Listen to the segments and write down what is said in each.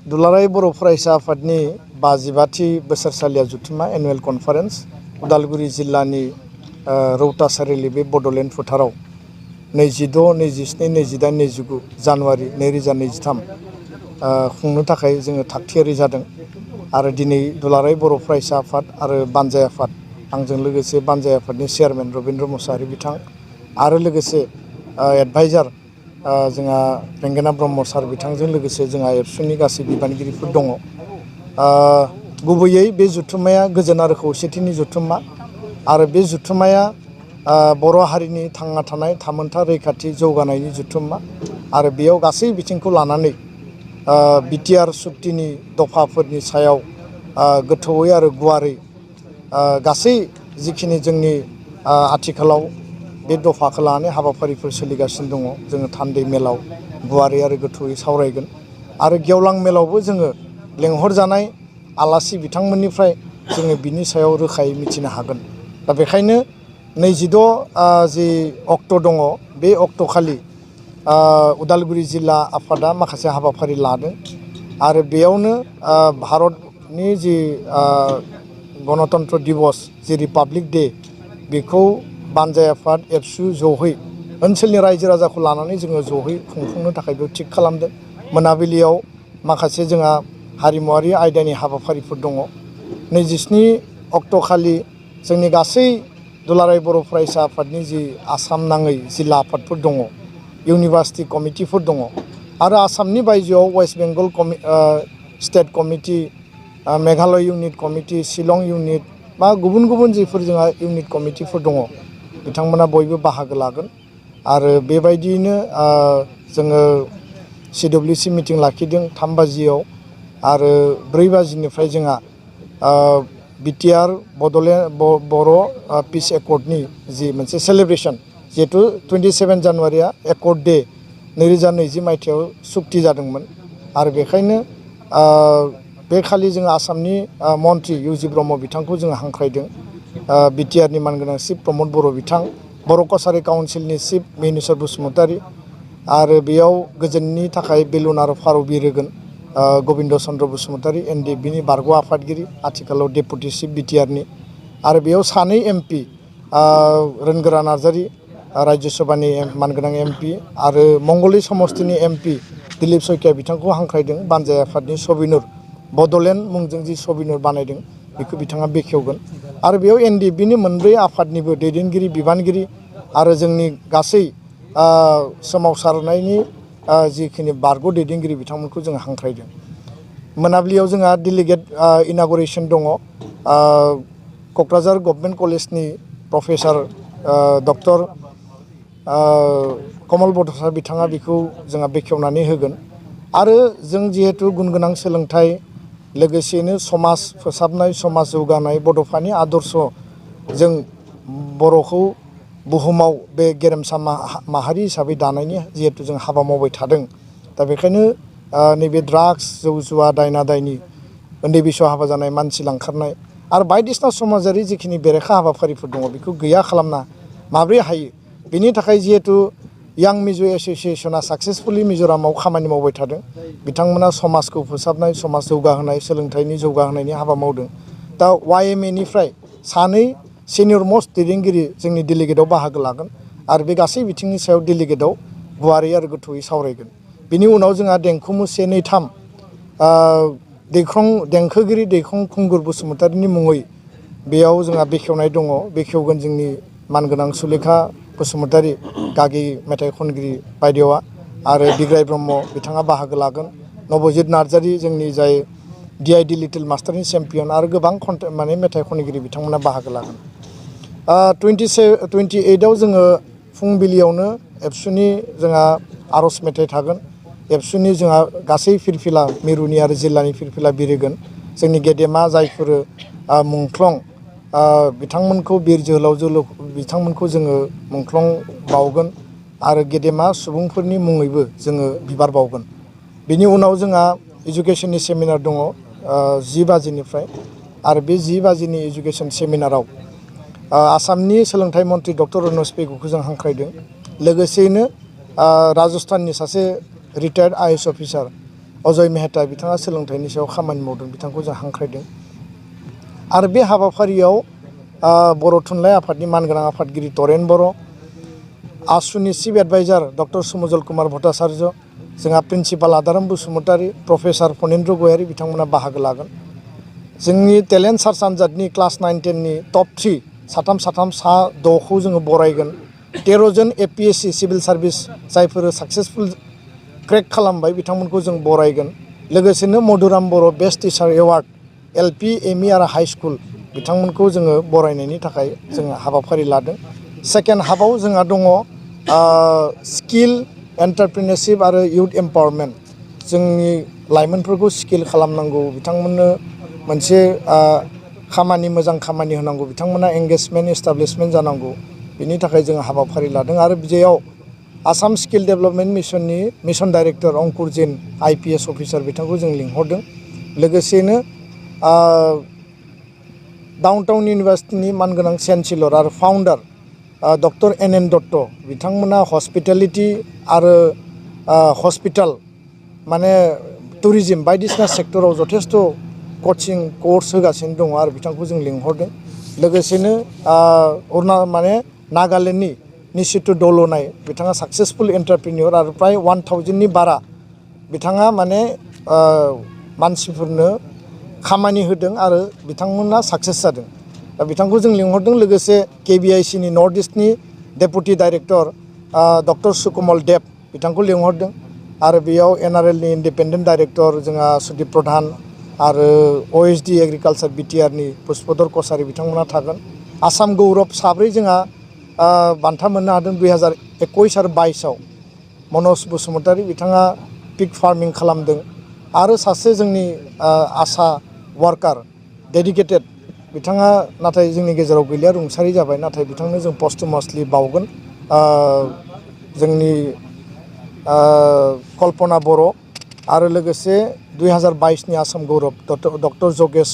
दुलाराय बर' फरायसा आफादनि 55थि बोसोरसालिया जुथुमा एनुवेल कनफारेन्स उदालगुरि जिल्लानि रौता सारिलि बे बड'लेण्ड फोथाराव 22, 27, 28, 29 जानुवारि 2023 खुंनो थाखाय जोङो थागथियारि जादों आरो दिनै दुलाराय बर' फरायसा आफाद आरो बानजाय आफाद आंजों लोगोसे बानजाय आफादनि चेयारमेन रबिन्द्र मुसाहारि बिथां आरो लोगोसे एडभाइजार जोंहा रेंगेना ब्रह्म सार बिथांजों लोगोसे जोंहा एबसुनि गासै बिबानगिरिफोर दङ। गुबैयै बे जुथुम्माया गोजोन आरो खौसेथिनि जुथुम्मा आरो बे जुथुम्माया बर' हारिनि थांना थानाय थामोनथा रैखाथि जौगानायनि जुथुम्मा आरो बेयाव गासै बिथिंखौ लानानै बिटिआर सुक्तिनि दफाफोरनि सायाव गोथौयै आरो गुवारै गासै जिखिनि जोंनि आथिखालाव बे दफाखौ लानानै हाबाफारिफोर सोलिगासिनो दङ। जोङो थान्दै मेलाव गुवारै आरो गोथौयै सावरायगोन आरो गेवलां मेलावबो जोङो लेंहरजानाय आलासि बिथांमोननिफ्राय जोङो बिनि सायाव रोखायै मिथिनो हागोन। दा बेखायनो 26 जि अक्ट' दङ बे अक्ट'खालि उदालगुरि जिल्ला आफादा माखासे हाबाफारि लादों आरो बेयावनो भारतनि जि गणतन्त्र दिवस जि रिपाब्लिक डे बेखौ बानजाय आफाद एबसु जहै ओनसोलनि रायजो राजाखौ लानानै जोङो जहै खुंफुंनो थाखाय बेयाव थिग खालामदों। मोनाबिलियाव माखासे जोंहा हारिमुवारि आयदानि हाबाफारिफोर दङ। 27 अक्ट'खालि जोंनि गासै दुलाराय बर' फरायसा आफादनि जि आसाम नाङै जिल्ला आफादफोर दङ, इउनिभार्सिटि कमिटिफोर दङ आरो आसामनि बायजोआव West Bengal state committee, Meghalaya unit committee, Shillong unit बा गुबुन गुबुन जिफोर जोंहा इउनिट कमिटिफोर दङ बिथांमोना बयबो बाहागो लागोन आरो बेबायदियैनो जोङो CWC मिटिं लाखिदों 3 बाजियाव आरो 4 बाजिनिफ्राय जोंहा बिटिआर बड'लेण्ड बर' पिस एकर्डनि जि मोनसे सेलेब्रेसन जिहेतु 27 जानुवारिया एकर्ड डे 2020 मायथाइयाव सुक्ति जादोंमोन आरो बेखायनो बे खालि जोङो आसामनि मन्त्रि इउजि ब्रह्म बिथांखौ जोङो हांख्रायदों। बिटिआरनि मानगोनां चिफ प्रमद बर' बिथां, बर' कसारि काउन्सिलनि चिफ मिनुसर बसुमतारी आरो बेयाव गोजोननि थाखाय बेलुन आरो फारौ बिरहोगोन गबिन्द चन्द्र बसुमतारी NDFBनि बारग' आफादगिरि आथिखालाव डेपुटि चिफ बिटिआरनि आरो बेयाव 2 MP रोनगोरा नार्जारी राज्य सभानि मानगोनां MP आरो मंगलदै समस्तिनि MP दिलीप सयकिया बिथांखौ हांख्रायदों। बानजाय आफादनि सबिनुर बड'लेण्ड मुंजों जि सबिनुर बानायदों बेखौ बिथाङा बेखेवगोन आरो बेयाव NDFBनि मोनब्रै आफादनिबो दैदेनगिरि बिबानगिरि आरो जोंनि गासै सोमावसारनायनि जिखिनि बारग' दैदेनगिरि बिथांमोनखौ जों हांख्रायदों। मोनाबिलियाव जोंहा डेलिगेट इनागुरेसन दङ। क'क्राझार गभर्नमेन्ट कलेजनि प्रफेसार डक्टर कमल बड'सा बिथाङा बेखौ जोंहा बेखेवनानै होगोन आरो जों जिहेतु गुनगोनां सोलोंथाइ लोगोसेनो समाज फोसाबनाय, समाज जौगानाय, बड'फानि आदर्श जों बर'खौ बुहुमाव बे गेरेमसा माहारि हिसाबै दानायनि जिहेतु जों हाबा मावबाय थादों। दा बेखायनो नैबे ड्राग्स, जौ जुवा, दायना दायनि, उन्दै बैसोआव हाबा जानाय, मानसि लांखारनाय आरो बायदिसिना समाजारि जिखिनि बेरेखा हाबाफारिफोर दङ बेखौ गैया खालामना माब्रै हायो बेनि थाखाय जिहेतु यां मिजु एस'सियेसना साक्सेसफुलि मिज'रामाव खामानि मावबाय थादों। बिथांमोना समाजखौ फोसाबनाय, समाज जौगाहोनाय, सोलोंथाइनि जौगाहोनायनि हाबा मावदों। दा YMAनिफ्राय 2 सिनियर मस्ट दैदेनगिरि जोंनि डेलिगेटआव बाहागो लागोन आरो बे गासै बिथिंनि सायाव डेलिगेटआव गुवारै आरो गोथौयै सावरायगोन। बिनि उनाव जोंहा देंखोमु 1, 2, 3 देंखोगिरि दैखं खुंगुर बसुमतारीनि मुङै बेयाव जोंहा बेखेवनाय दङ। बेखेवगोन जोंनि मानगोनां सुलेखा बसुमतारी गागि मेथाइ खनगिरि बायदेवा आरो बिग्राय ब्रह्म बिथाङा बाहागो लागोन। नबजित नार्जारी जोंनि जाय DID लिटिल मास्टारनि चेम्पियन आरो गोबां मेथाइ खनगिरि बिथांमोना बाहागो लागोन। 28आव जोङो फुंबिलियावनो एबसुनि जोंहा आर'ज मेथाइ थागोन। एबसुनि जोंहा गासै फिरफिला मिरुनि आरो जिल्लानि फिरफिला बिरहोगोन। जोंनि गेदेमा जायफोर मुंख्लं बिथांमोनखौ बिर जोहोलाव बिथांमोनखौ जोङो मुंख्लं बावगोन आरो गेदेमा सुबुंफोरनि मुङैबो जोङो बिबार बावगोन। बिनि उनाव जोंहा इडुकेसननि सेमिनार दङ 10 बाजिनिफ्राय आरो बे 10 बाजिनि इडुकेसन सेमिनाराव आसामनि सोलोंथाइ मन्त्रि डक्टर रनज पेगुखौ जों हांख्रायदों। लोगोसेयैनो राजस्थाननि सासे रिटायार्ड IAS अफिसार अजय मेहता बिथाङा सोलोंथाइनि सायाव खामानि मावदों बिथांखौ जों हांख्रायदों आरो बे हाबाफारियाव बर' थुनलाइ आफादनि मानगोनां आफादगिरि तरेन बर' आसुनि chief adviser doctor Sumjal Kumar Bhattacharya जोंहा प्रिन्सिपाल आदाराम बसुमतारी प्रफेसर फनेन्द्र गयारी बिथांमोना बाहागो लागोन जोंनि टेलेन्ट सार्च आनजादनि क्लास 9 10 नि टप 3 साथाम सा 6खौ जोङो बरायगोन 13 जन APSC सिभिल सार्भिस जायफोर साक्सेसफुल क्रेक खालामबाय बिथांमोनखौ जों बरायगोन लोगोसेनो Madhuram Boro' best teacher award LP ME आरो हाई स्कुल बिथांमोनखौ जोङो बरायनायनि थाखाय जोङो हाबाफारि लादों सेकेन्ड हाबाव जोंहा दङ स्किल एन्टारप्रिनियरशिप आरो इउथ एम्पावारमेन्ट जोंनि लाइमोनफोरखौ स्किल खालामनांगौ बिथांमोननो मोनसे खामानि मोजां खामानि होनांगौ बिथांमोना एंगेजमेन्ट एस्टाब्लिशमेन्ट जानांगौ बिनि थाखाय जों हाबाफारि लादों आरो बेयाव आसाम स्किल डेभेलपमेन्ट मिशननि mission director Ankur Jain IPS officer बिथांखौ जों लिंहरदों लोगोसेनो डाउनटाउन इउनिभार्सिटिनि मानगोनां चेन्सेलर आरो फाउन्डार डक्टर NN दत्त बिथांमोना हस्पिटेलिटी आरो हस्पिटाल माने टुरिज्म बायदिसिना सेक्टराव जथेस्थ कचिं कोर्स होगासिनो दङ आरो बिथांखौ जों लिंहरदों लोगोसेनो नागालेण्डनि निशित दल'नाय बिथाङा साक्सेसफुल एन्टारप्रिनियर आरो प्राय 1000नि बारा बिथाङा माने मानसिफोरनो खामानि होदों आरो बिथांमोना साक्सेस जादों दा बिथांखौ जों लिंहरदों लोगोसे KBICनि north इस्टनि deputy director doctor Sukamal देब बिथांखौ लिंहरदों आरो बेयाव NRLनि इन्डिपेन्डेन्ट डाइरेक्टर जोंहा सुदीप प्रधान आरो OSD एग्रिकालचार BTRनि पुष्पधर कसारी बिथांमोना थागोन आसाम गौरब साब्रै जोंहा बान्था मोननो हादों 2021 आरो 22आव मनज बसुमतारी बिथाङा पिग फार्मिं खालामदों आरो सासे जोंनि आशा वार्कार डेडिकेटेड बिथाङा नाथाय जोंनि गेजेराव गैलिया रुंसारि जाबाय नाथाय बिथांनो जों पस्टमासलि बावगोन जोंनि कल्पना बर' आरो लोगोसे 2022नि आसाम गौरब डक्टर जगेश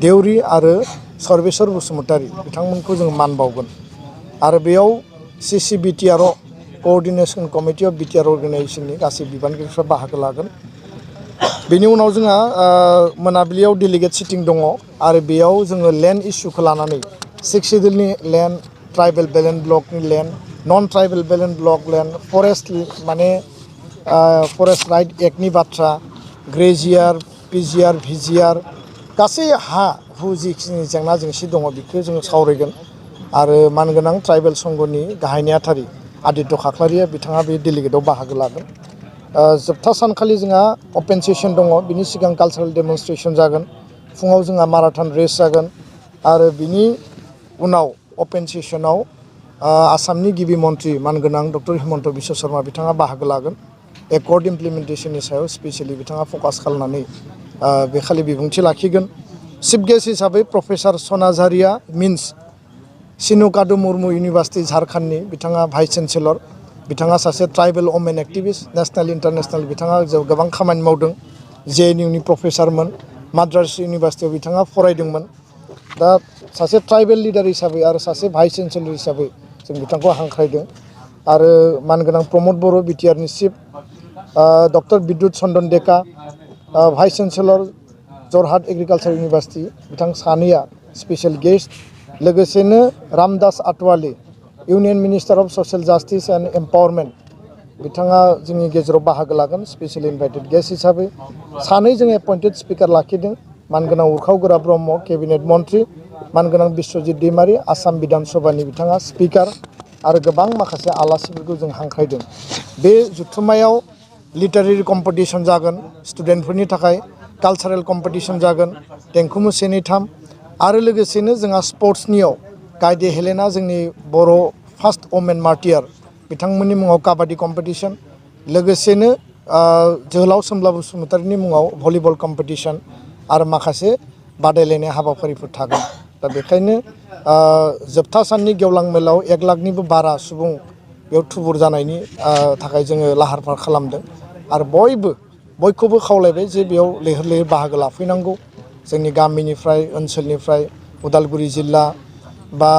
देउरि आरो सर्वेश्वर बसुमतारी बिथांमोनखौ जों मान बावगोन आरो बेयाव CCBTR coordination committee of BTR अर्गेनाइजेशननि गासै बिबानगिरिफ्रा बाहागो लागोन बेनि उनाव जोंहा मोनाबिलियाव डेलिगेट सिटिं दङ आरो बेयाव जोङो लेन्ड इस्युखौ लानानै 6 सिडुलनि लेन्ड ट्राइबेल बेलेन्ड ब्लकनि लेन्ड नन ट्राइबेल बेलेन्ड ब्लक लेन्ड फरेस्ट माने फरेस्ट राइट एक्टनि बाथ्रा ग्रेजियार PGR VGR गासै हा हु जिखिनि जेंना जेंसि दङ बेखौ जोङो सावरायगोन आरो मानगोनां ट्राइबेल संघनि गाहाय नेहाथारि आदित्य खाख्लारिया बिथाङा बे डेलिगेटआव बाहागो लागोन जोबथा सानखालि जोंहा अपेन सेसन दङ बिनि सिगां कालचारेल डेमनस्ट्रेसन जागोन फुङाव जोंहा माराथन रेस जागोन आरो बिनि उनाव अपेन सेसनाव आसामनि गिबि मन्थ्रि मानगोनां डक्टर हिमन्त बिश्व शर्मा बिथाङा बाहागो लागोन एकर्ड इमप्लिमेन्टेसननि सायाव स्पेसियेलि बिथाङा फकास खालामनानै बे खालि बिबुंथि लाखिगोन चिफ गेस्ट हिसाबै प्रफेसर सनाझारिया मिन्स सिनुकादु मुर्मु इउनिभार्सिटि झारखन्डनि बिथाङा भाइस चेन्सेलर बिथाङा सासे tribal women activist national international बिथाङा गोबां खामानि मावदों JNUनि प्रफेसरमोन माद्रास इउनिभार्सिटियाव बिथाङा फरायदोंमोन दा सासे ट्राइबेल लिडार हिसाबै आरो सासे भाइस चेन्सेलर हिसाबै जों बिथांखौ हांख्रायदों आरो मानगोनां प्रमद बर' BTRनि chief doctor Bidyut Chandan Deka vice chancellor Jorhat agriculture university बिथां सानैया स्पेसियेल गेस्ट लोगोसेनो Ramdas Athawale union minister of social justice and empowerment बिथाङा जोंनि गेजेराव बाहागो लागोन स्पेसियेल इनभाइटेड गेस्ट हिसाबै सानै जों एपइन्टेड स्पिकार लाखिदों मानगोनां उरखाव गोरा ब्रह्म केबिनेट मन्त्रि मानगोनां बिश्वजित दैमारी आसाम बिधान सभानि बिथाङा स्पिकार आरो गोबां माखासे आलासिफोरखौ जों हांख्रायदों बे जुथुम्मायाव लिटारेरि कम्पिटिसन जागोन स्टुडेन्टफोरनि थाखाय कालचारेल कम्पिटिसन जागोन देंखो से नै थाम आरो लोगोसेनो जोंहा स्पर्ट्सनियाव गायदे हेलेना जोंनि बर' फार्स्ट वमेन मार्टियार बिथांमोननि मुङाव काबादि कम्पिटिसन लोगोसेनो जोहोलाव सोमब्ला बसुमतारीनि मुङाव भलिबल कम्पिटिसन आरो माखासे बादायलायनाय हाबाफारिफोर थागोन दा बेखायनो जोबथा साननि गेवलां मेलाव 1 लाखनिबो बारा सुबुं बेयाव थुबुर जानायनि थाखाय जोङो लाहार फाहार खालामदों आरो बयखौबो खावलायबाय जे बेयाव लैहोर लैहोर बाहागो लाफैनांगौ जोंनि गामिनिफ्राय ओनसोलनिफ्राय उदालगुरि जिल्ला बा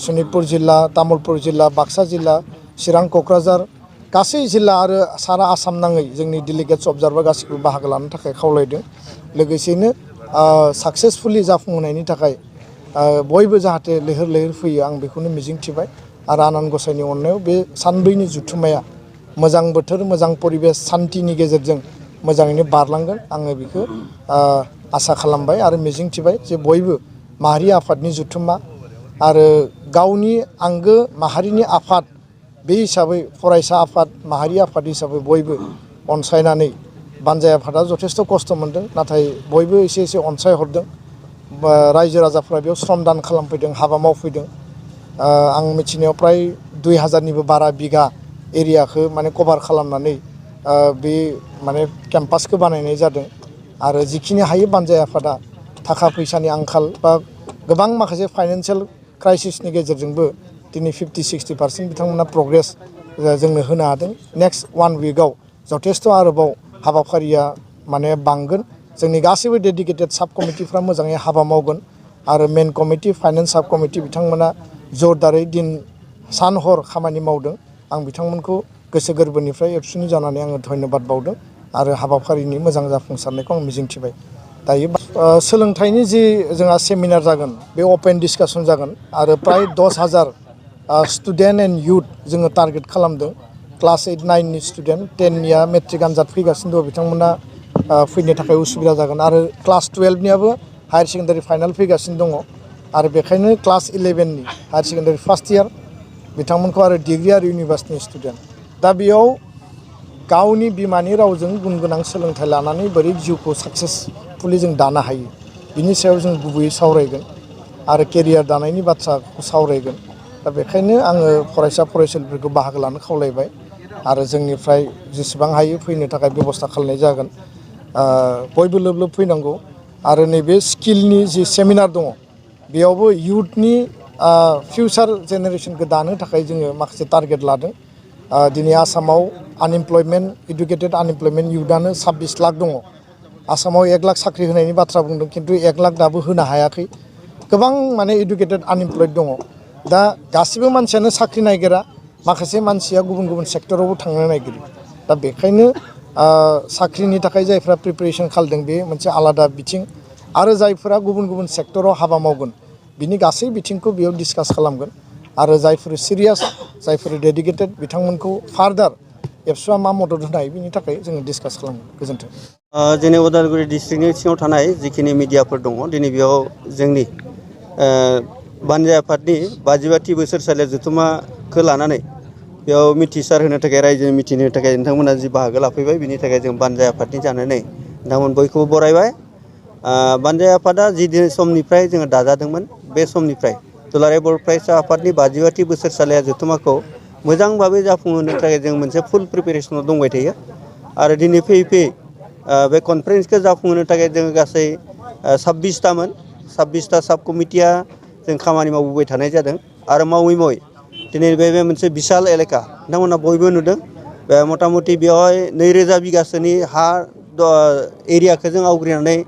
सनितपुर जिल्ला तामुलपुर जिल्ला बाक्सा जिल्ला चिरां क'क्राझार गासै जिल्ला आरो सारा आसाम नाङै जोंनि डेलिगेट्स अबजार्भार गासिबो बाहागो लानो थाखाय खावलायदों लोगोसेनो साक्सेसफुलि जाफुंहोनायनि थाखाय बयबो जाहाथे लैहोर लैहोर फैयो आं बेखौनो मिजिंथिबाय आरो आनान गसाइनि अननायाव बे सानब्रैनि जुथुम्माया मोजां बोथोर मोजां परिबेस सान्थिनि गेजेरजों मोजाङैनो बारलांगोन आङो बेखौ आसा खालामबाय आरो मिजिंथिबाय जे बयबो माहारि आफादनि जुथुम्मा आरो गावनि आंगो माहारिनि आफाद बे हिसाबै फरायसा आफाद माहारि आफाद हिसाबै बयबो अनसायनानै बानजाय आफादा जथेस्थ' खस्थ' मोन्दों नाथाय बयबो एसे एसे अनसायहरदों रायजो राजाफ्रा बेयाव श्रम दान खालामफैदों हाबा मावफैदों आं मिथिनायाव फ्राय 2000निबो बारा बिगा एरियाखौ माने कभार खालामनानै बे माने केम्पासखौ बानायनाय जादों आरो जिखिनि हायो बानजाय आफादा थाखा फैसानि आंखाल बा गोबां माखासे फाइनान्सियेल क्राइसिसनि गेजेरजोंबो दिनै 50-60% बिथांमोना प्रग्रेस जोंनो होनो हादों नेक्स्ट 1 उइकआव जथेस्थ' आरोबाव हाबाफारिया माने बांगोन जोंनि गासैबो डेडिकेटेड साब कमिटिफ्रा मोजाङै हाबा मावगोन आरो मेन कमिटि फाइनान्स साब कमिटि बिथांमोना जरदारै दिन सान हर खामानि मावदों आं बिथांमोनखौ गोसो गोरबोनिफ्राय एबसुनि जानानै आङो धन्यबाद बावदों आरो हाबाफारिनि मोजां जाफुंसारनायखौ आं मिजिंथिबाय दायो सोलोंथाइनि जि जोंहा सेमिनार जागोन बे अपेन डिसकासन जागोन आरो प्राय 10,000 स्टुडेन्ट एन्ड इयुथ जोङो टारगेट खालामदों क्लास 8-9नि स्टुडेन्ट 10निया मेट्रिक आनजाद फैगासिनो दं बिथांमोना फैनो थाखाय उसुबिदा जागोन आरो क्लास 12नियाबो हायार सेकेन्डारि फाइनाल फैगासिनो दङ आरो बेखायनो क्लास 11नि हायार सेकेन्डारि फार्स्ट इयार बिथांमोनखौ आरो डिग्री आरो इउनिभार्सिटिनि स्टुडेन्ट दा बेयाव गावनि बिमानि रावजों गुन गोनां सोलोंथाइ लानानै बोरै जिउखौ साक्सेसफुलि जों दानो हायो बिनि सायाव जों गुबैयै सावरायगोन आरो केरियार दानायनि बाथ्राखौ सावरायगोन दा बेखायनो आङो फरायसा फरायसुलिफोरखौ बाहागो लानो खावलायबाय आरो जोंनिफ्राय जेसेबां हायो फैनो थाखाय बेबस्था खालामनाय जागोन बयबो लोब लोब फैनांगौ आरो नैबे स्किलनि जि सेमिनार दङ बेयावबो इयुथनि फिउचार जेनेरेसनखौ दानो थाखाय जोङो माखासे टारगेट लादों दिनै आसामाव आनएमप्लयमेन्ट इडुकेटेड आनएमप्लयमेन्ट इयुथआनो 26 लाख दङ आसामाव 1 लाख साख्रि होनायनि बाथ्रा बुंदों खिन्थु 1 लाख दाबो होनो हायाखै गोबां माने इडुकेटेड आनएमप्लयड दङ दा गासिबो मानसियानो साख्रि नागिरा माखासे मानसिया गुबुन गुबुन सेक्टरावबो थांनो नागिरो दा बेखायनो साख्रिनि थाखाय जायफ्रा प्रिपेरेसन खालामदों बे मोनसे आलादा बिथिं आरो जायफोरा गुबुन गुबुन सेक्टराव हाबा मावगोन बिनि गासै बिथिंखौ बेयाव डिसकास खालामगोन आरो जायफोर सिरियास जायफोर डेडिकेटेड बिथांमोनखौ फार्दार एबसुआ मा मदद होनो हायो बिनि थाखाय जोङो डिसकास खालामगोन गोजोन्थों जोंनि उदालगुरि डिस्ट्रिक्टनि सिङाव थानाय जिखिनि मिडियाफोर दङ दिनै बेयाव जोंनि बानजाय आफादनि 55थि बोसोरसालिया जथुम्माखौ लानानै बेयाव मिथिसार होनो थाखाय रायजोनि मिथिहोनो थाखाय नोंथांमोना जि बाहागो लाफैबाय बिनि थाखाय जों बानजाय आफादनि जानानै नोंथांमोन बयखौबो बरायबाय बानजाय आफादा जि समनिफ्राय जोङो दाजादोंमोन बे समनिफ्राय दुलाराय बर' फरायसा आफादनि 55थि बोसोरसालिया जथुम्माखौ मोजां भाबै जाफुंहोनो थाखाय जों मोनसे फुल प्रिपेरेसनाव दंबाय थायो आरो दिनै फैयै फैयै बे कनफारेन्सखौ जाफुंहोनो थाखाय जोङो गासै 26टा साब कमिटिया जों खामानि मावबोबाय थानाय जादों आरो मावै मावै दिनै बे मोनसे बिशाल एलेका नोंथांमोना बयबो नुदों बे मथा मथि बेवहाय 2000 बिगासोनि हा एरियाखौ जों आवग्रिनानै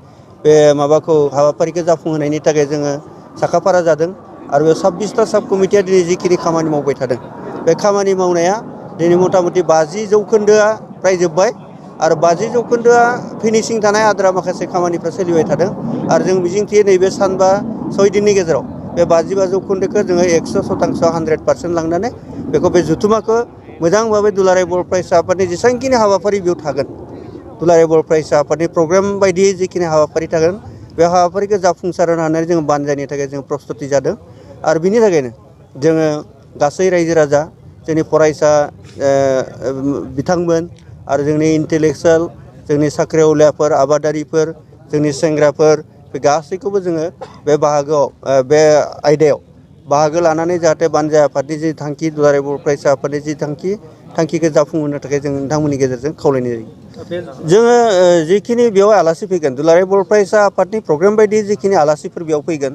बे माबाखौ हाबाफारिखौ जाफुंहोनायनि थाखाय जोङो साखाफारा जादों आरो बे 26टा साब कमिटिया दिनै जिखिनि खामानि मावबाय थादों बे खामानि मावनाया दिनै मथा मथि 50% फ्राय जोब्बाय आरो 50% फिनिशिं थानाय आद्रा माखासे खामानिफ्रा सोलिबाय थादों आरो जों मिजिंथियो नैबे सानबा 6 दिननि गेजेराव बे 55% जोङो 100% 100% लांनानै बेखौ बे जुथुम्माखौ मोजां भाबै दुलाराय बर' फरायसा आफादनि जेसेबांखिनि हाबाफारि बेयाव थागोन दुलाराय बर' फरायसा आफादनि प्रग्राम बायदियै जिखिनि हाबाफारि थागोन बे हाबाफारिखौ जाफुंसार होनानै जोङो बानजायनो थाखाय जों प्रस्तुति जादों आरो बिनि थाखायनो जोङो गासै रायजो राजा जोंनि फरायसा बिथांमोन आरो जोंनि इन्टेलेक्सुवेल जोंनि साख्रिआवलाफोर आबादारिफोर जोंनि सेंग्राफोर बे गासैखौबो जोङो बे बाहागोआव बे आयदायाव बाहागो लानानै जाहाथे बानजाय आफादनि जि थांखि दुलाराय बर' फरायसा आफादनि जि थांखिखौ जाफुंहोनो थाखाय जों नोंथांमोननि गेजेरजों खावलायनाय जायो जोङो जिखिनि बेयाव आलासि फैगोन दुलाराय बर' फरायसा आफादनि प्रग्राम बायदि जिखिनि आलासिफोर बेयाव फैगोन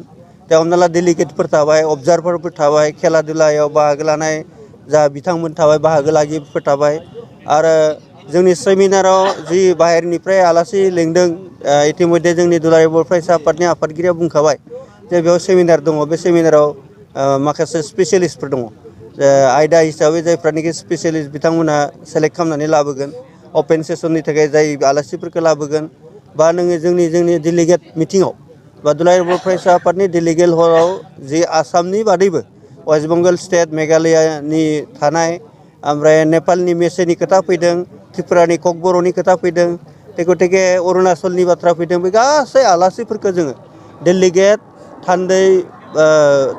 दा हमना ला डेलिगेटफोर थाबाय अबजारभारफोर थाबाय खेला दुलायाव बाहागो लानाय जा बिथांमोन थाबाय बाहागो लागिरिफोर थाबाय आरो जोंनि सेमिनाराव जि बाहेरनिफ्राय आलासि लेंदों इतिमध्य जोंनि दुलाराय बर' फरायसा आफादनि आफादगिरिया बुंखाबाय जे बेयाव सेमिनार दङ बे सेमिनाराव माखासे स्पेसियेलिस्टफोर दङ आयदा हिसाबै जायफ्रानिकि स्पेसियलिस्ट बिथांमोना सेलेक्ट खालामनानै लाबोगोन अपेन सेसननि थाखाय जाय आलासिफोरखौ लाबोगोन बा नोङो जोंनि डेलिगेट मिटिङाव बा दुलाराय बर' फरायसा आफादनि डेलिगेट हलाव जि आसामनि बादैबो वेस्ट बेंगल स्टेट मेघालयानि थानाय ओमफ्राय नेपालनि मेसेनि खोथा फैदों त्रिपुरानि ककबर'नि खोथा फैदों गतिके अरुणाचलनि बाथ्रा फैदों बे गासै आलासिफोरखौ जोङो डेलिगेट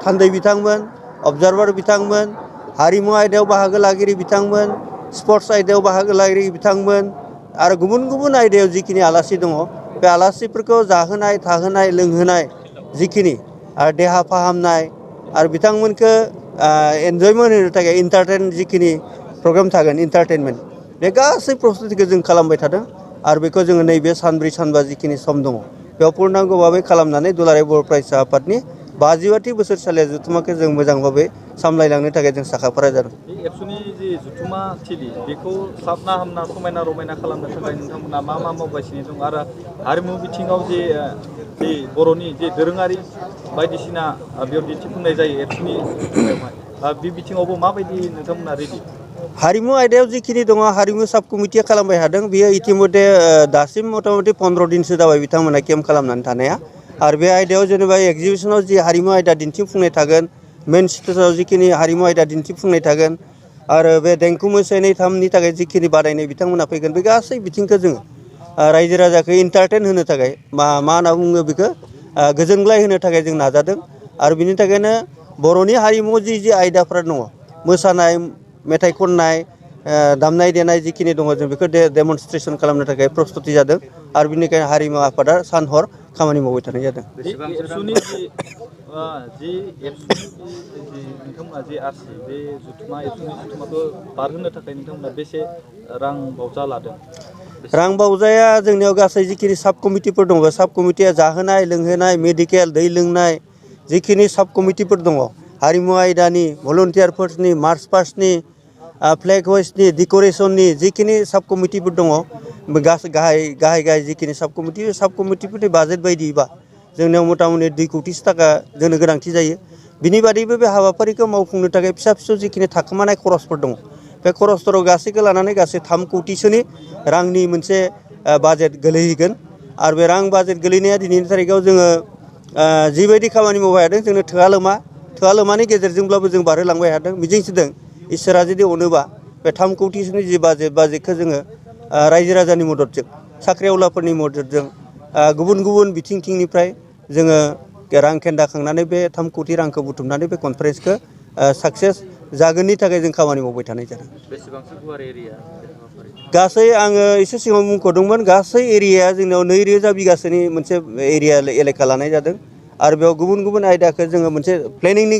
थान्दै बिथांमोन अबजारभार बिथांमोन हारिमु आयदायाव बाहागो लागिरि बिथांमोन स्पर्ट्स आयदायाव बाहागो लागिरि बिथांमोन आरो गुबुन गुबुन आयदायाव जिखिनि आलासि दङ बे आलासिफोरखौ जाहोनाय थाहोनाय लोंहोनाय जिखिनि आरो देहा फाहामनाय आरो बिथांमोनखौ एन्जयमेन्ट होनो थाखाय इन्टारटेन जिखिनि प्रग्राम थागोन इन्टारटेनमेन्ट बे गासै प्रस्तुतिखौ जों खालामबाय थादों आरो बेखौ जोङो नैबे सानब्रै सानबा जिखिनि सम दङ बेयाव पुर्नांग भाबै खालामनानै दुलाराय बर' फरायसा आफादनि 50थि बोसोरसालिया जथुम्माखौ जों मोजां भाबै सामलायलांनो थाखाय जों साखाफारा जादों। बे एबसुनि जि जथुम्मा थिलि बेखौ साबना हामना समायना रमायना खालामनो थाखाय नोंथांमोना मा मावगासिनो दं आरो हारिमु बिथिङाव जे बर'नि जे दोरोङारि बायदिसिना बेयाव दिन्थिफुंनाय जायो एबसुनि जथुम्मायावहाय बे बिथिङावबो माबायदि नोंथांमोना रेडि? हारिमु आयदायाव जिखिनि दङ हारिमु साब कमिटिया खालामबाय थादों बेयो इतिमध्ये दासिम मथा मथि 15 दिनसो जाबाय बिथांमोना केम्प खालामनानै थानाया आरो बे आयदायाव जेनेबा एगजिबिसनाव जि हारिमु आयदा दिन्थिफुंनाय थागोन मेन स्टेजाव जिखिनि हारिमु आयदा दिन्थिफुंनाय थागोन आरो बे देंखो मोसानाय थामनि थाखाय जिखिनि बादायनाय बिथांमोना फैगोन बे गासै बिथिंखौ जोङो रायजो राजाखौ इन्टारटेन होनो थाखाय मा होनना बुङो बेखौ गोजोनग्लाय होनो थाखाय जों नाजादों आरो बिनि थाखायनो बर'नि हारिमुआव जि आयदाफोर दङ मोसानाय मेथाइ खननाय दामनाय देनाय जिखिनि दङ जों बेखौ डेमनस्ट्रेसन खालामनो थाखाय प्रस्तुति जादों आरो बिनिखायनो हारिमु आफादा सान हर खामानि मावबाय थानाय जादों। नोंथांमोना जे आरसि बे जुथुम्माखौ बारहोनो थाखाय नोंथांमोना बेसे रां बावजा लादों? रां बावजाया जोंनियाव गासै जिखिनि साब कमिटिफोर दङ साब कमिटिया जाहोनाय लोंहोनाय मेडिकेल दै लोंनाय जिखिनि साब कमिटिफोर दङ हारिमु आयदानि भलन्टियारफोरनि मार्च पास्टनि फ्लेग हइस्टनि डेक'रेसननि जिखिनि साब कमिटिफोर दङ गासै गाहाय जिखिनि साब कमिटिफोरनि बाजेट बायदिबा जोंनियाव मथा मथि 2 कौटिसो थाखा जोंनो गोनांथि जायो। बिनि बादैबो बे हाबाफारिखौ मावफुंनो थाखाय फिसा फिसौ जिखिनि थाखोमानाय खरसफोर दङ बे खरसफोराव गासैखौ लानानै गासै 3 कौटिसोनि रांनि मोनसे बाजेट गोलैहैगोन आरो बे रां बाजेट गोलैनाया दिनैनि थारिखआव जोङो जिबायदि खामानि मावबाय थादों जोंनो थोआ लोमानि गेजेरजोंब्लाबो जों बारहोलांबाय थादों मिजिंथिदों इसोरा जुदि अनोबा बे 3 कौटिसोनि जि बाजेटखौ जोङो रायजो राजानि मददजों साख्रिआवलाफोरनि मददजों गुबुन गुबुन बिथिंनिफ्राय जोङो रां खेन्दा खांनानै बे 3 कौटि रांखौ बुथुमनानै बे कनफारेन्सखौ साक्सेस जागोननि थाखाय जों खामानि मावबाय थानाय जादों। बेसेबांसो गुवार एरिया? गासै आङो एसे सिगाङाव मुंख'दोंमोन गासै एरियाया जोंनाव 2000 बिगासोनि मोनसे एरिया एलेखा लानाय जादों आरो बेयाव गुबुन गुबुन आयदाखौ जोङो मोनसे प्लेनिंनि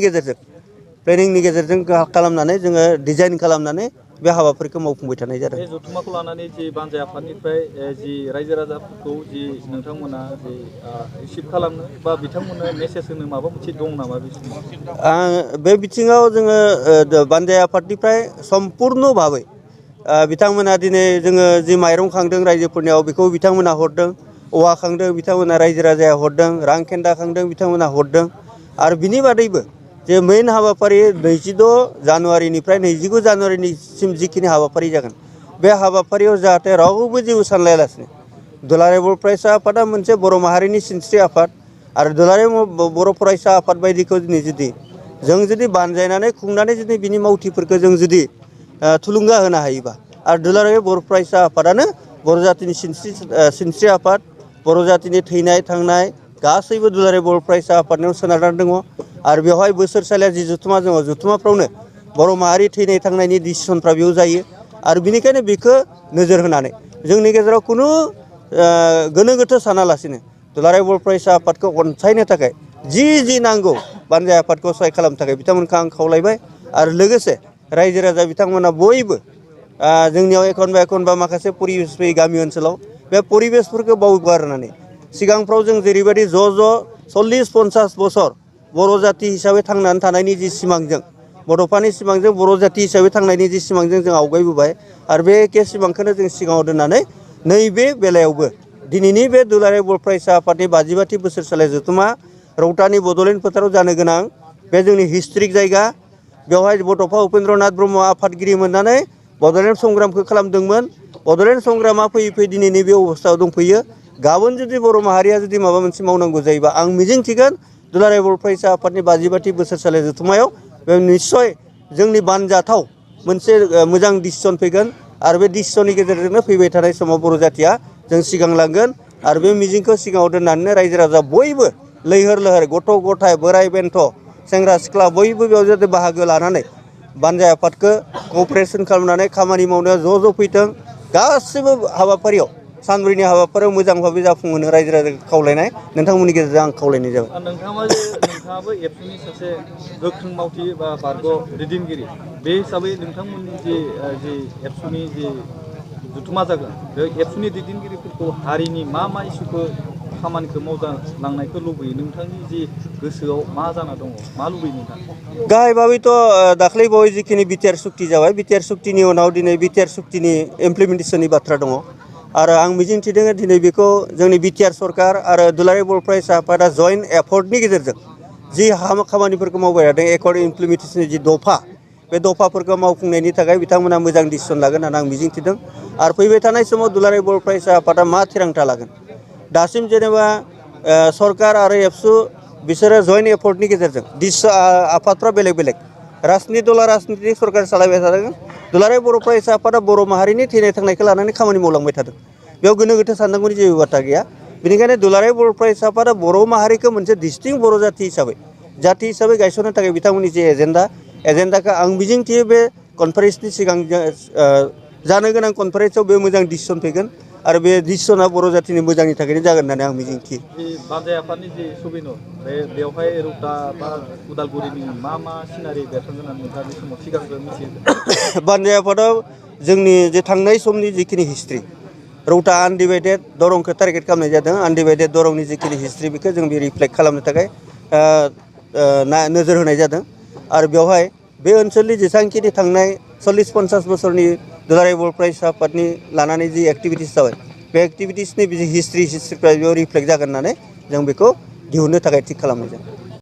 गेजेरजों खालामनानै जोङो डिजाइन खालामनानै बे हाबाफारिखौ मावफुंबाय थानाय जादों। बे जथुम्माखौ लानानै जि बानजाय आफादनिफ्राय जि रायजो राजाफोरखौ जि नोंथांमोना जि रिसिभ खालामनो बा बिथांमोननो मेसेज होनो माबा मोनसे दं नामा बे समाव? बे बिथिङाव जोङो बानजाय आफादनिफ्राय सम्पुर्ण भाबै बिथांमोना दिनै जोङो जि माइरं खांदों रायजोफोरनियाव बेखौ बिथांमोना हरदों औवा खांदों बिथांमोना रायजो राजाया हरदों रां खेन्दा खांदों बिथांमोना हरदों आरो बिनि बादैबो जे मेइन हाबाफारि 26 जानुवारिनिफ्राय 29 जानुवारिनिसिम जिखिनि हाबाफारि जागोन बे हाबाफारियाव जाहाथे रावबो जेबो सानलायालासिनो दुलाराय बर' फरायसा आफादा मोनसे बर' माहारिनि सिनस्रि आफाद आरो दुलाराय बर' फरायसा आफाद बायदिखौ जों जुदि बानजायनानै खुंनानै जुदि बिनि मावथिफोरखौ जों जुदि थुलुंगा होनो हायोबा आरो दुलाराय बर' फरायसा आफादानो बर' जातिनि सिनस्रि आफाद बर' जातिनि थैनाय थांनाय गासैबो दुलाराय बर' फरायसा आफादनाव सोनारनानै दङ आरो बेवहाय बोसोरसालिया जि जथुम्मा दङ जथुम्माफ्रावनो बर' माहारि थैनाय थांनायनि डिसिसनफ्रा बेयाव जायो आरो बिनिखायनो बेखौ नोजोर होनानै जोंनि गेजेराव खुनु गोनो गोथो सानालासिनो दुलाराय बर' फरायसा आफादखौ अनसायनो थाखाय जि नांगौ बानजाय आफादखौ सहाय खालामनो थाखाय बिथांमोनखौ आं खावलायबाय आरो लोगोसे रायजो राजा बिथांमोना बयबो जोंनियाव एखनबा माखासे परिबेस फैयो गामि ओनसोलाव बे परिबेसफोरखौ बावगारनानै सिगांफ्राव जों जेरैबायदि ज' 40-50 बोसोर बर' जाति हिसाबै थांनानै थानायनि जि सिमांजों बड'फानि सिमांजों बर' जाति हिसाबै थांनायनि जि सिमांजों जों आवगायबोबाय आरो बे एखे सिमांखौनो जों सिगाङाव दोननानै नैबे बेलायावबो दिनैनि बे दुलाराय बर' फरायसा आफादनि 50थि बोसोरसालिया जथुम्मा रौतानि बड'लेण्ड फोथाराव जानो गोनां बे जोंनि हिस्ट'रिक जायगा बेवहाय बड'फा उपेन्द्रनाथ ब्रह्म आफादगिरि मोननानै बड'लेण्ड संग्रामखौ खालामदोंमोन। बड'लेण्ड संग्रामा फैयै फैयै दिनै नैबे अबस्थायाव दंफैयो। गाबोन जुदि बर' माहारिया जुदि माबा मोनसे मावनांगौ जायोबा आं मिजिंथिगोन दुलाराय बर' फरायसा आफादनि 52थि बोसोरसालि जथुम्मायाव बे निस्सय जोंनि बानजाथाव मोनसे मोजां डिसिसन फैगोन आरो बे डिसिसननि गेजेरजोंनो फैबाय थानाय समाव बर' जाथिया जों सिगांलांगोन आरो बे मिजिंखौ सिगाङाव दोननानै रायजो राजा बयबो लैहोर लैहोर गथ' गथाय बोराय बेन्थ' सेंग्रा सिख्ला बयबो बेयाव जाहाथे बाहागो लानानै बानजाय आफादखौ क'अपारेसन खालामनानै खामानि मावनायाव ज' फैथों। गासैबो हाबाफारियाव सानब्रैनि हाबाफारियाव मोजां भाबै जाफुंहोनो रायजो राजाखौ खावलायनाय नोंथांमोननि गेजेरजों आं खावलायनाय जाबाय। नोंथाङाबो एबसुनि सासे गोख्रों मावथि बा बारग' दैदेनगिरि बे हिसाबै नोंथांमोननि जे एबसुनि जे जथुमा जागोन बे एबसुनि दैदेनगिरिफोरखौ हारिनि मा इसुखौ खामानिखौ मावजालांनायखौ लुबैयो नोंथांनि जि गोसोआव मा जाना दङ मा लुबैयो नोंथां? गाहाय भाबैथ' दाख्लै बावै जिखिनि बिटिआर सुक्ति जाबाय बिटिआर सुक्तिनि उनाव दिनै बिटिआर सुक्तिनि इमप्लिमेन्टेसननि बाथ्रा दङ आरो आं मिजिंथिदों दिनै बेखौ जोंनि बिटिआर सरकार आरो दुलाराय बर' फरायसा आफादा जयेन्ट एफर्टनि गेजेरजों जि खामानिफोरखौ मावबाय थादों एकर्ड इमप्लिमेन्टेसननि जि दफा बे दफाफोरखौ मावफुंनायनि थाखाय बिथांमोना मोजां डिसिसन लागोन होननानै आं मिजिंथिदों आरो फैबाय थानाय समाव दुलाराय बर' फरायसा आफादा मा थिरांथा लागोन दासिम जेनेबा सरकार आरो एबसु बिसोरो जयेन्ट एफर्टनि गेजेरजों आफादफ्रा बेलेग बेलेग राजनिति दला राजनिति सरकार सालायबाय थादों दुलाराय बर' फरायसा आफादा बर' माहारिनि थैनाय थांनायखौ लानानै खामानि मावलांबाय थादों बेयाव गोनो गोथो साननांगौनि जेबो बाथ्रा गैया बेनिखायनो दुलाराय बर' फरायसा आफादा बर' माहारिखौ मोनसे डिस्टिंक्ट बर' जाथि हिसाबै गायसननो थाखाय बिथांमोननि जे एजेन्डाखौ आं मिजिंथियो बे कनफारेन्सनि सिगां जानो गोनां कनफारेन्सआव बे मोजां डिसिसन फैगोन आरो बे डिसिसना बर' जाथिनि मोजांनि थाखायनो जागोन होननानै आं मिजिंथियो। बानजाय आफादनि जि सुबिनर बेवहाय रौता बा उदालगुरिनि मा सिनारि बेरखांगोन होननानै नोंथाङा बे समाव सिगांग्रो मिथियो? बानजाय आफादाव जोंनि जे थांनाय समनि जिखिनि हिस्ट्रि रौता आनडिभाइडेड दरंखौ टारगेट खालामनाय जादों आनडिभाइडेड दरंनि जिखिनि हिस्ट्रि बेखौ जों बे रिफ्लेक्ट खालामनो थाखाय नोजोर होनाय जादों आरो बेवहाय बे ओनसोलनि जेसेबांखिनि थांनाय 40-50 बोसोरनि दुलाराय बर' फरायसा आफादनि लानानै जि एक्टिभिटिस जाबाय बे एक्टिभिटिसनि हिस्ट्रिफ्रा बेयाव रिफ्लेक्ट जागोन होननानै जों बेखौ दिहुननो थाखाय थिग खालामनाय जादों।